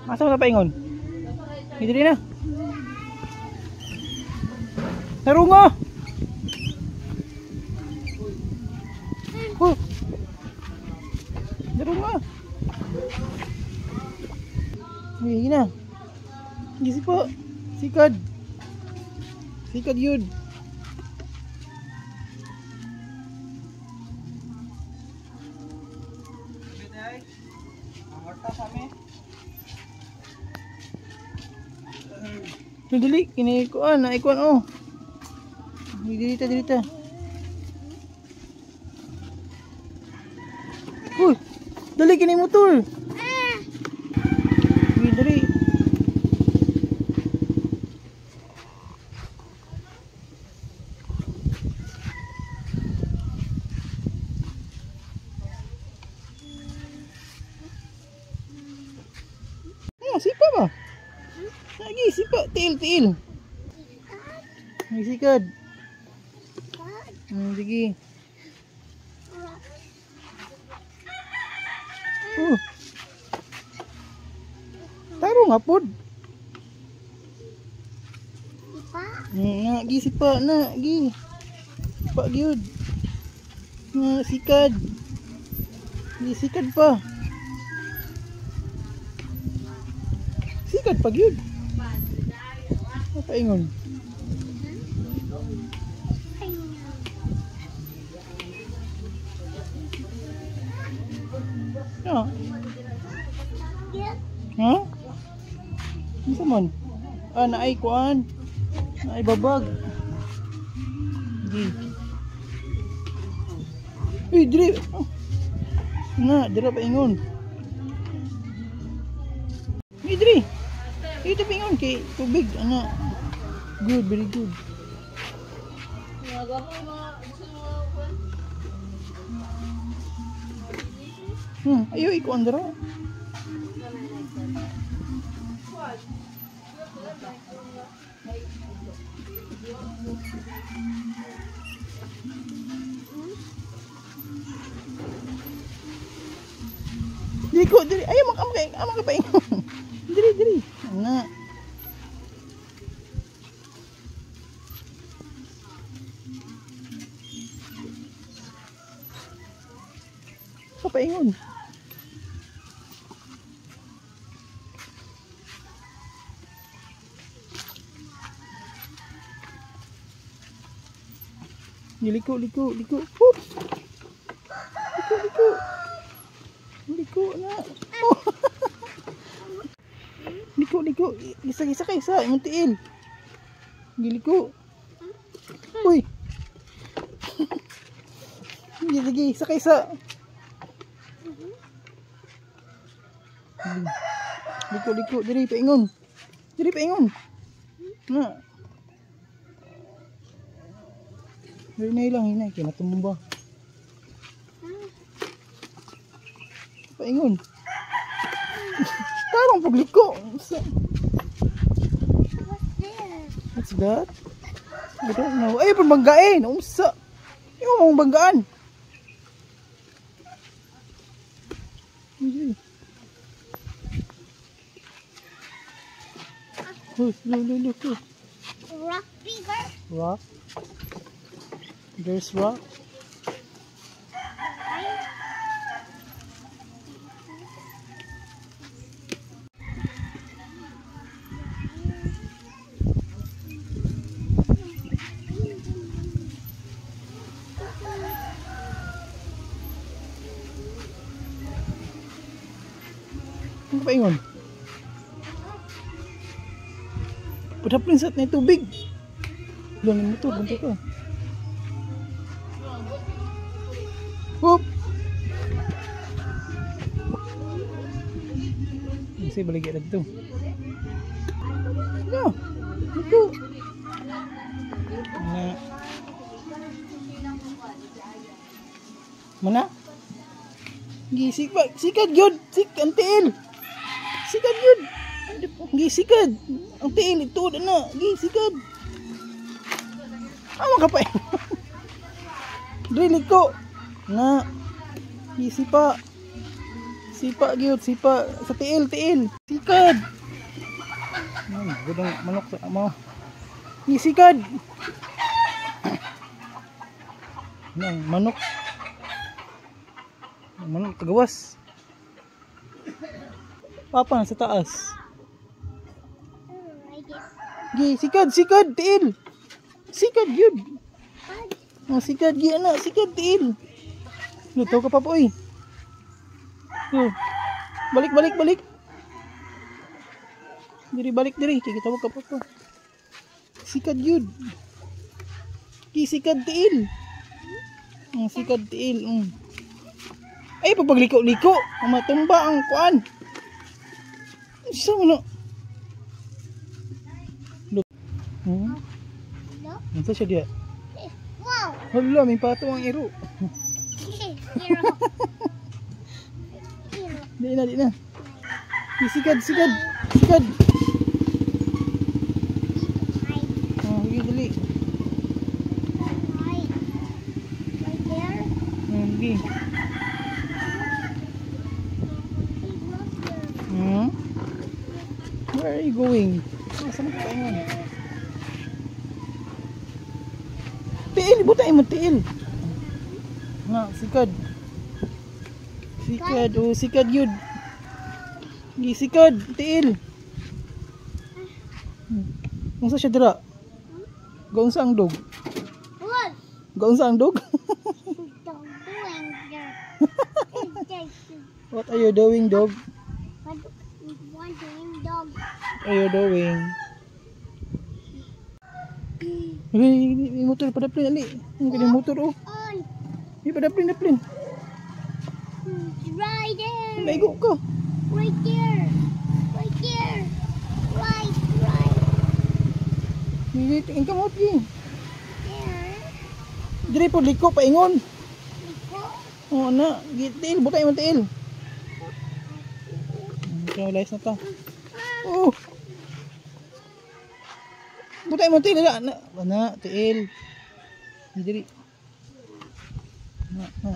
Asa mo na paingon? Dili na. Tarungo. Oh. Tarungo. Sige na. Gisi po. Sikad. Sikad yun. Dili, kini kuan, na ikuan oh. Dili ta, dili ta. Uy, dali kini motor. Dili, dali. Ah, sipa ba? Lagi, sipa, tiil, tiil. Ay, sikad. Sige. Oh. Taro nga pod. Na, gi sipa na, gi. Sipa gyud. Na, sikad. Gi sikad pa. Sikad pa gyud. Paingon. Ha? Ha? Unsa man? Ah, naay kuan. Naay babag. Di. Uy, diri. Oh. Na, dira paingon. Uy, diri. Dito paingon kay tubig ana. Good, very good. Ayo ikuan dira. Diri ko, diri. Ayo mak amang ka paingon. Diri, diri. Ana. Paingon. Liko, liko, liko. Oops. Liko, liko. Liko na. Oh. Liko, liko. Isa, isa ka, isa. Imong tiil. Liko. Uy. Sige, sige. Isa ka, isa. Liko, liko. Diri, paingon. Diri, paingon. Na. Diri na ilang hinay. Kaya natumba. Paingon. Tarong pagliko. What's that? I don't know. Ay, pabanggain. Unsa? Yung mong banggaan. Look, look, look, look. Rock bigger. Rock. There's rock. Ano pa ingon? Pudhaplin sa na tubig. Langin mo to, bunto ka. Hop. Kasi baligya dito. No. Ito. Na. Mana? Gisik pa, sikad gyud, sik ang tiil. Sikad gyud. Gisikad. Ang tiil ito na, gisikad. Amo ka pa. Dili ko. Na. Gisipa. Sipa gyud, sipa sa tiil, tiil. Sikad. Gudong manok sa amo. Ni sikad. Nang manok. Ang manok tagawas. Papa nasa taas. I guess. Gi, sikad, sikad, tiil. Sikad gyud. What? Oh, sikad gi ana, sikad tiil. Luto ka pa po oy. Oh. Balik, balik, balik. Diri, balik diri, kay gitawag ka pa po. Sikad gyud. Gi, sikad tiil. Ang sikad tiil. Ay, pagpagliko-liko, ang matumba ang kuan. Sa mo na? Look. Unsa siya diya? Wow. Hala, may pato ang iro. Hero. Hero. Di na, di na. Di, sikad, sikad, sikad. Hi. Oh, sige, dali. Right. Right there. Oh, sige. He look there. Where are you going? Oh, saan ka paingon? Tiil, butay mo tiil. Nga, sikad. Sikad, oh, sikad yun. Gi, sikad, tiil. Unsa siya dira? Gaunsa ang dog? What? Gaunsa ang dog? Dog doing there. What are you doing, dog? What what doing, dog? What are you doing? Uy, may motor padaplin ali. Ang kanyang motor oh. On. May padaplin daplin. Right there. Maigo ka. Right there. Right there. Right, right Hindi tingin ka mo gi. there. Diri po liko paingon. Liko. Oh na, tiil butay mo tiil. Kaya layas na ta. Oh. Butay mo tiil na, na, na tiil. Diri. Na, na.